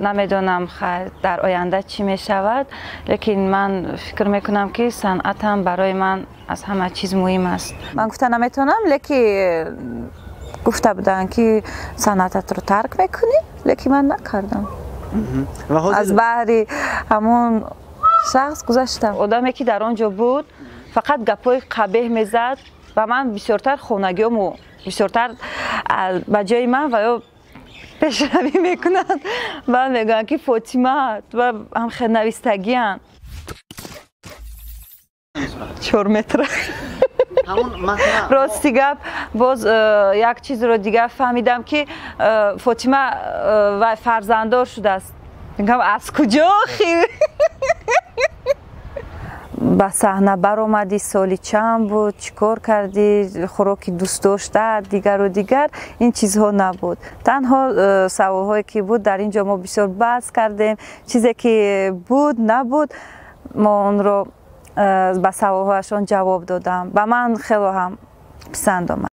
Намедонам, дар оянда чӣ мешавад, лекин ман фикр мекунам, ки санъатам барои ман аз ҳама чиз муҳим аст. Ман гуфта наметавонам, лекин гуфта буданд, ки санъататро тарк мекунӣ, лекин ман накардам. Аз баҳри ҳамон шахс гузаштам. Одаме, ки дар он ҷо буд, фақат гапҳои қабеҳ мезад ва ман бисёртар хонагиёму бисёртар ба ҷои ман ва ё пешравӣ мекунанд ва мегӯянд, ки Фотима ва ҳамхел навистагиянд 4 метра. Рости гап, боз як чизро дигар фаҳмидам, ки Фотима вай фарзанддор шудааст. Мегӯям, аз куҷо хир ба саҳна баромадӣ, соли чанд буд, чӣ кор кардӣ, хӯроки дӯстдошта, дигару дигар, ин чизҳо набуд. Танҳо саволҳое, ки буд, дар ин ҷо мо бисёр баҳс кардем. Чизе ки буд, набуд, мо онро ба саволҳояшон ҷавоб додам. Ба ман хело ҳам писанд омад.